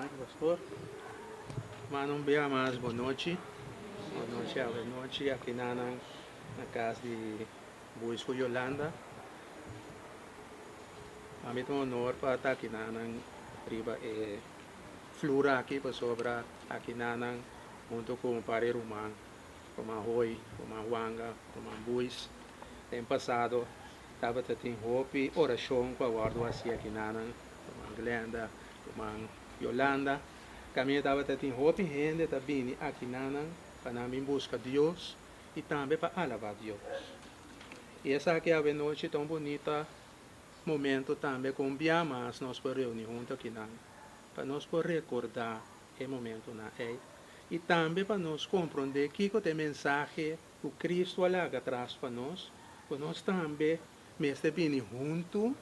Danki pastor. Mano un bia mas bon nochi. Bon nochi awe nochi aki na nan na kas di Buis ku Yolanda. Pa mi ta un honor pa ta aki na nan riba e flur aki pasobra aki na nan hunto ku un par di ruman, ruman Hoy, ruman Wanga, ruman Buis den pasado tabata tin hopi orashon ku a wòrdu hasi aki na nan, ruman Glenda, Ruman Yolanda, Kaminda tabata tin hopi hende ta bini akinanan pa nan bin buska Dios i tambe pa alabá Dios. I esaki awenochi ta un bunita momento tambe ku un bia mas nos por reuni huntu akinan pa nos por rekordá e momentonan ei i tambe pa nos komprondé kiko ta e mensahe ku Kristu a laga atras pa nos, ku nos tambe Mester bini huntu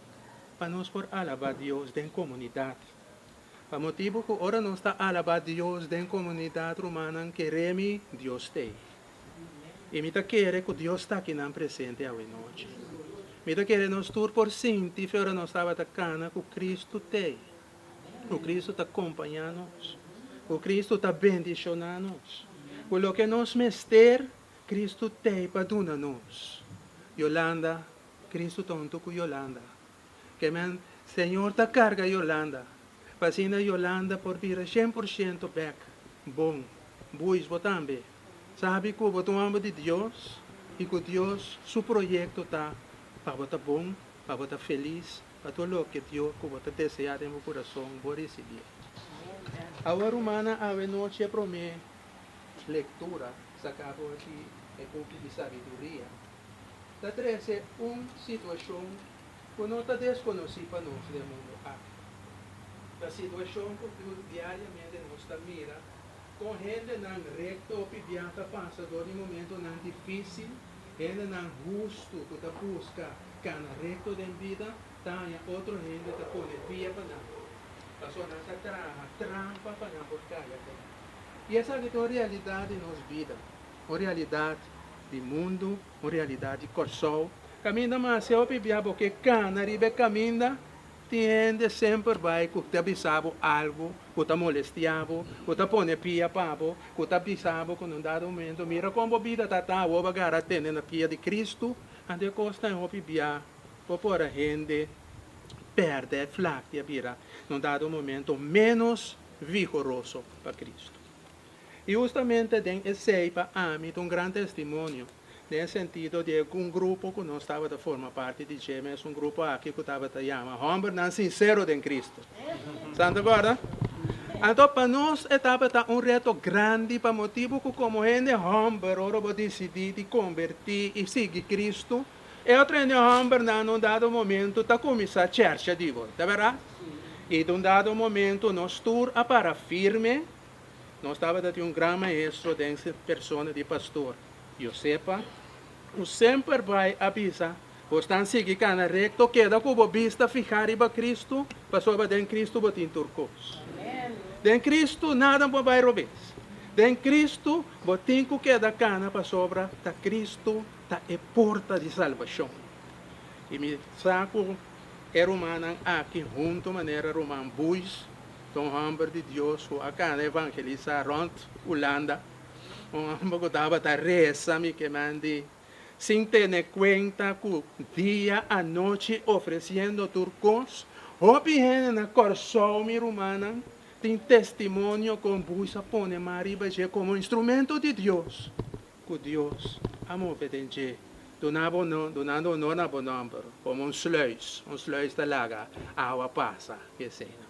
pa nos por alabá Dios den komunidat. Pa motibu ku ora nos ta alabá Dios den komunidat, rumannan, kere mi, Dios t'ei. I mi ta kere ku Dios ta akinan presente awenochi. Mi ta kere nos tur por sinti fe ora nos tabata kana ku Kristu t'ei, ku Kristu ta kompañá nos, ku Kristu ta bendishoná nos, ku loke nos mester Cristo t'ei pa duna nos. Yolanda, Cristo ta hunto cu Yolanda. Ke men, Señor ta carga Yolanda, pa asina Yolanda por bira 100% bek bon. Buis, bo tambe sabi cu bo ta un homber di Dios y cu Dios su proyecto ta pa bo ta bon, pa bo ta feliz, pa tur loke Dios cu bo ta desea den bo curason bo ricibi. Awor rumannan, awe nochi e prome Lektura saká for di e buki di Sabiduria ta trese un situashon ku no ta deskonosí pa nos den mundu aki. Ta situashon ku diariamente nos ta mira kon hendenan rekto hopi bia ta pasa dor di momentonan difísil, hendenan hustu ku ta buska kana rekto den bida ta haña otro hende ta pone pia pa nan, pasobra nan ta traha trampa pa nan por kai aden. I esaki ta un realidat di nos bida, un realidat di mundu, un realidat di Kòrsou. Kaminda mas hopi bia bo ke kana riba e kaminda, tin hende semper bai ku ta bisa bo algu ku ta molestia bo, ku ta pone pia pa bo, ku ta bisa bo ku na un dado momento mira kon bo bida ta ta awor bo a gara tene na pia di Kristu. Anto e kosnan hopi bia bo por a hende pèrdè e flak di a bira na un dado momento ménos vigoroso pa Cristo. I hustamente den esei pa ami ta un gran testimonio, den e sentido di un grupo ku nos tabata forma parti di dje mes, un grupo aki ku tabata yama Hòmbernan Sinsero den Cristo. San ta kòrda? Anto pa nos e tabata un reto grandi pa motibu ku komo hende hòmber ora bo disidí di kombertí i sigui Cristo, E otro hende hòmbernan na un dado momento ta kuminsá chèrcha di bo, ta bèrdat? I ta un dado momento nos tur a para firme, nos tabata tin un gran maestro den persona di pastor Josepa, ku semper bai a bisa, Bosnan sigui kana rekto, keda ku bo bista fihá riba Kristu, pasobra den Kristu bo tin tur kos. Den Kristu nada bo bai robes. Den Kristu bo tin ku keda kana pasobra ta Kristu ta e porta di salbashon. I mi sa ku e rumannan aki huntu manera ruman Buis, ta un hòmber di Dios ku a kana evangelisá rònt Hulanda, un hòmber ku tabata resa mi ke mandi sin tene kuenta ku dia anochi ofresiendo tur kos. Hopi hende na Kòrsou mi rumannan tin testimonio kon Buis a pone man riba dje komo instrumento di Dios. Ku Dios a move den dje, duna bo dunando honor na bo nòmber, komo un sluis, un sluis ta laga awa pasa ku eseinan.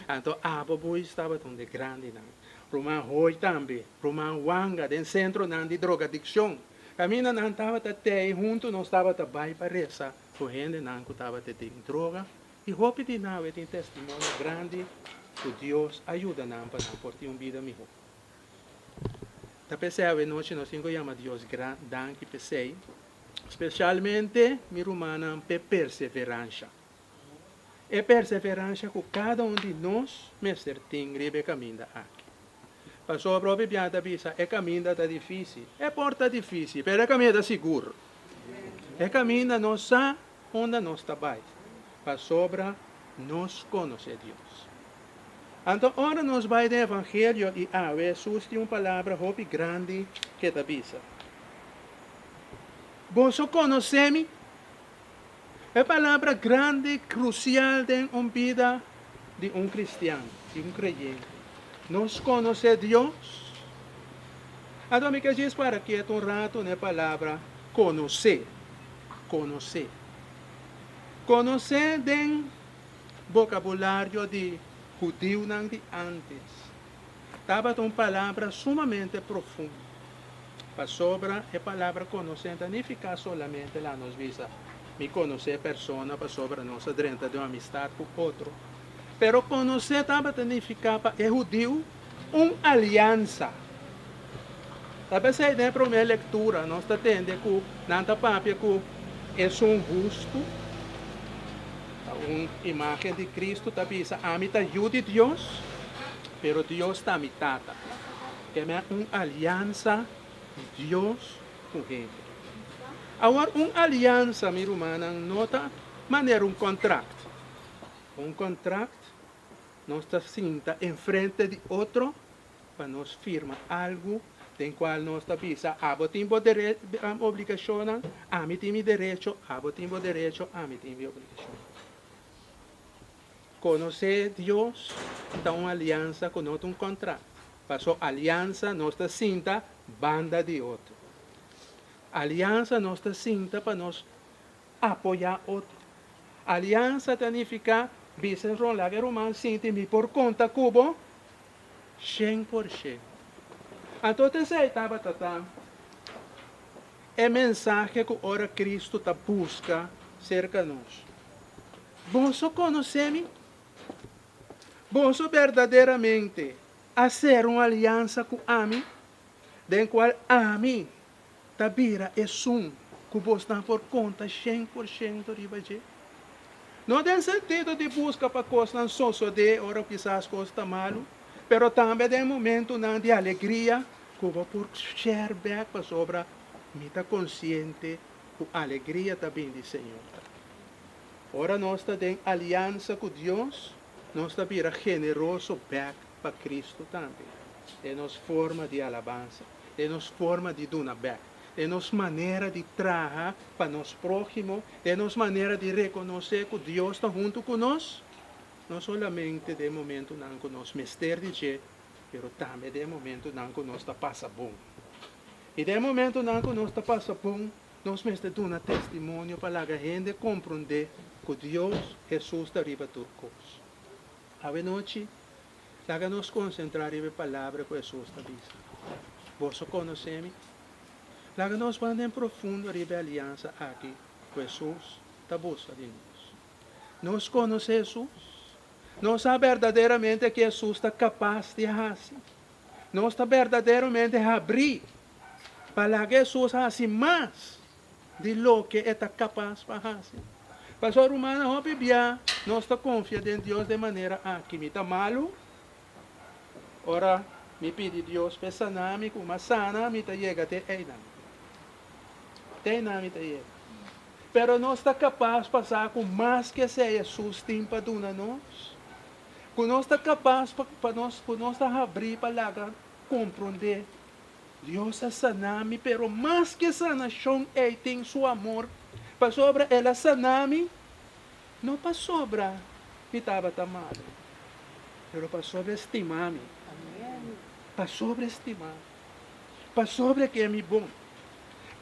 Anto abo boys tabata un di grandinan. Ruman Hoy tambe, ruman Wanga den sentronan di drogadikshon. Kaminda nan tabata tei huntu nos tabata bai pa resa ku hendenan ku tabata den droga i hopi di nan awe tin testimonio grandi ku Dios a yuda nan pa nan por tin un bida mihó. Ta p'esei awenochi nos tin ku yama Dios gran danki p'esei, spesialmente mi rumannan p'e perseveransha. E perseveransha ku kada un di nos mester tin riba e kaminda aki. Pasobra hopi bia ta bisa e kaminda ta difísil. E por ta difísil, pero e kaminda ta sigur. E kaminda nos sa unda nos ta bai, pasobra nos konosé Dios. Anto ora nos bai den Evangelio i awe Hesus tin un palabra hopi grandi ke ta bisa, Boso konosé mi? E palabra grandi krusial den un bida di un kristian, di un kreyente. Nos konosé Dios? Anto mi ke djis para kieto un ratu na e palabra konosé, konosé. Konosé den bokabulario di hudiunan di ántes tabata un palabra sumamente profundo, pasobra e palabra konosé ta nifiká solamente laga nos bisa, Mi konosé e persona pasobra nos a drenta den un amistat ku otro. Pero konosé tabata nifiká pa e hudiu un aliansa. Ta p'esei den e promé lektura nos ta tende ku nan ta papia ku esun hustu, ta un imágen di Kristu, ta bisa, Ami ta yu di Dios, pero Dios ta mi Tata. Keme un aliansa di Dios ku hende. Awor, un aliansa, mi rumannan, no ta manera un kontrakt. Un kontrakt, nos ta sinta enfrente di otro pa nos firma algu den kual nos ta bisa, Abo tin bo obligashonnan, ami tin mi derecho, abo tin bo derecho, ami tin mi obligashon. Konosé Dios ta un aliansa ku no ta un kontrakt. Paso aliansa nos ta sinta banda di otro. Aliansa nos ta sinta pa nos apoyá otro. Aliansa ta nifiká bisa ron laga e ruman sinti mi por konta ku bo shen por shen. Anto ta esei tabata ta e mensahe ku ora Kristu ta buska serka nos, Boso konosé mi? Boso berdaderamente a sera un aliansa ku ami, den kual ami ta bira esun ku bosnan por konta 100% riba dje? No den sentido di buska pa kosnan sosodé ora kisas kos ta malu, pero tambe den momentunan di alegria ku bo por share bèk pasobra mi ta konsiente ku alegria ta bin di Señor. Ora nos ta den aliansa ku Dios, nos ta bira generoso bèk pa Kristu tambe den nos forma di alabansa. Den nos forma di duna bèk, den nos manera di traha pa nos próhimo, den nos manera di rekonosé ku Dios ta huntu ku nos, no solamente den momentunan ku nos mester di dje, pero tambe den momentunan ku nos ta pasa bon. I den momentunan ku nos ta pasa bon, nos mester duna testimonio pa laga hende komprondé ku Dios, Hesus, ta riba tur kos. Awenochi, Laga nos konsentrá riba e palabra ku Hesus ta bisa, Boso konosé mi. Laga nos ban den profundo riba e aliansa aki ku Hesus ta buska di nos. Nos konosé Hesus? Nos sa berdaderamente ke Hesus ta kapas di hasi? Nos ta berdaderamente habrí pa laga Hesus hasi mas di loke e ta kapas pa hasi? Pasobra rumannan, hopi bia nos ta konfia den Dios den manera aki, Mi ta malu, ora mi pidi Dios p'e sana mi, ku m'a sana mi ta yega te einan. Te einan mi ta yega. Pero nos ta kapas pa sa ku mas ke esei Hesus tin pa duna nos? Ku nos ta kapas pa pa nos ku nos ta habrí pa laga komprondé Dios a sana mi, pero mas ke sanashon ei tin su amor, pasobra el a sana mi, no pasobra mi tabata malu, pero pasobra e stima mi, pasobra e stima mi, pasobra e ke mi bon,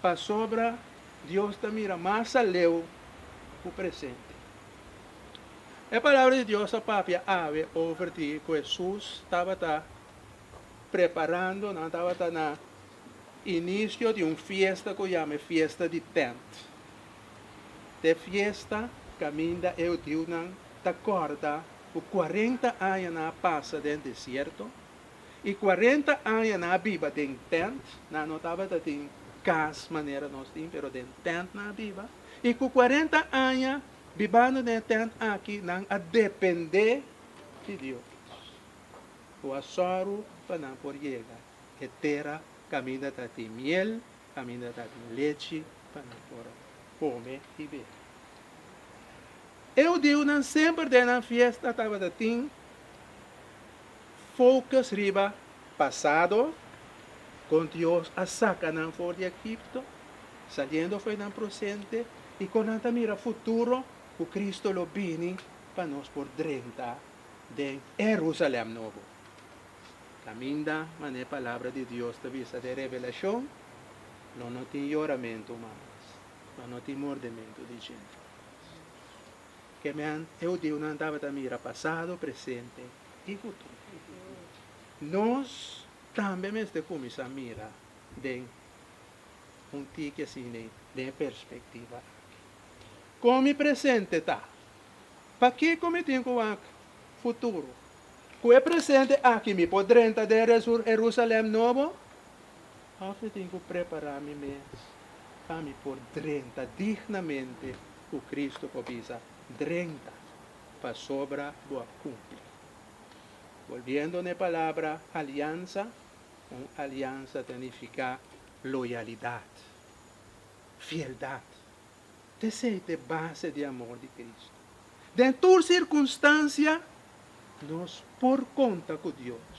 pasobra Dios ta mira mas aleu ku presente. E Palabra di Dios a papia awe over di ku Hesus tabata Preparando, nan tabata na inicio di un fiesta cu yama e fiesta di tent. T'e fiesta caminda e hudiunan ta corda cu cuarenta aña nan a pasa den desierto y cuarenta aña nan a biba den tent, nan no tabata tin cas manera nos tin, pero den tent nan a biba, y cu cuarenta aña bibando den e tent aki nan a depende di Dios. Ku a sòru pa nan por yega e tera kaminda ta tin miel, kaminda ta tin lechi pa nan por kome i bebe. E hudiunan semper den nan fiesta tabata tin focus riba pasado, kon Dios a saka nan for di Egipto, saliendo for di nan presente, i kon nan ta mira futuro ku Cristo lo bini pa nos por drenta den Herusalèm Nobo. Kaminda manera e Palabra di Dios ta bisa den Revelashon, lo no tin yoramentu mas, lo no tin mordementu di djente mas. Kemen e hudiunan tabata mira pasado, presente i futuro. Nos tambe mester kuminsá mira den un tiki asina den e perspektiva aki. Kon mi presente ta? Pakiko mi tin ku wak futuro? Ku e presente aki mi por drenta den Herusalèm Nobo? Òf mi tin ku prepará mi mes pa mi por drenta dignamente ku Kristu por bisa, Drenta, pasobra bo a kumpli? Bolbiendo na e palabra aliansa, un aliansa ta nifiká loyalidat, fieldat. T'esei ta e base di amor di Kristu. Den tur sirkunstansia, nos por konta ku Dios.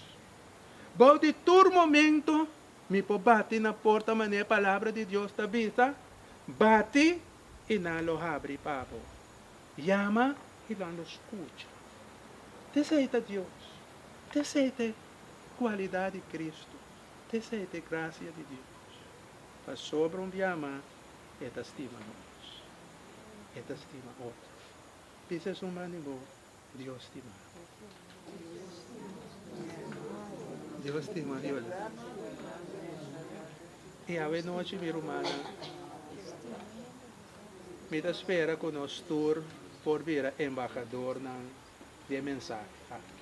Bou di tur momento, mi por bati na porta manera e Palabra di Dios ta bisa, Bati i nan lo habri pa bo. Yama i nan lo skucha. T'esei ta Dios. T'esei ta e kualidat di Kristu. T'esei ta e grasia di Dios. Pasobra un bia mas E ta stima nos. E ta stima otro. Bisa esun man di bo, Dios stima bo. Dios stima Viola. I awe nochi mi rumannan, mi ta spera ku nos tur por bira embahadornan di e mensahe aki.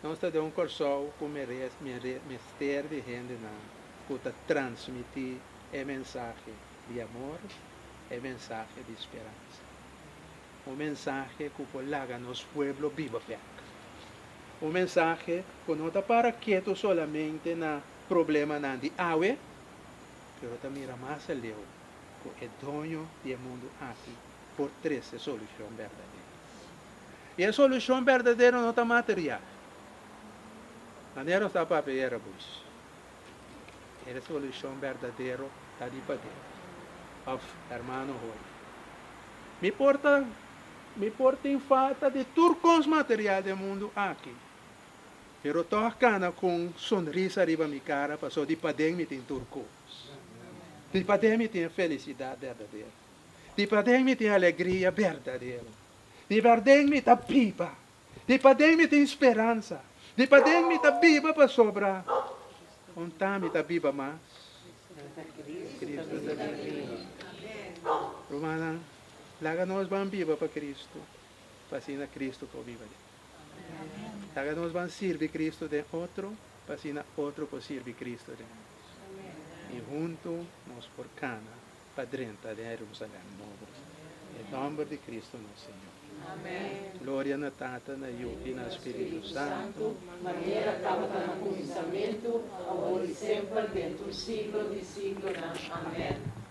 Nos ta den un Kòrsou ku mester di hendenan ku ta transmití e mensahe di amor, e mensahe di speransa. Un mensahe ku por laga nos pueblo biba bèk. Un mensahe ku no ta para ketu solamente na problemanan di awe, pero ta mira mas aleu ku e doño di e mundu aki por trese solushon berdadero. I e solushon berdadero no ta material. Manera nos ta papia ayera bus. E resolushon berdadero ta di paden. Òf, hermano Hoy, mi por ta, mi por tin falta di tur kos material den mundu aki, pero tòg kana ku un sonrisa riba mi kara pasobra di paden mi tin tur kos. Di paden mi tin e felisidat berdadero. Di paden mi tin alegria berdadero. Di paden mi ta biba. Di paden mi tin speransa. Di paden mi ta biba pasobra un ta mi ta biba mas Cristo ta biba den mi. Rumannan, laga nos ban biba pa Cristo, pa asina Cristo por biba den nos. Laga nos ban sirbi Cristo den otro, pa asina otro por sirbi Cristo den nos. I huntu nos por kana pa drenta den Herusalèm nobo. Den nòmber di Cristo nos Señor. Gloria na Tata, na Yu i na Spiritu Santu. Manera tabata na kuminsamentu, awor i semper, den tur siglo di siglonan. Amèn.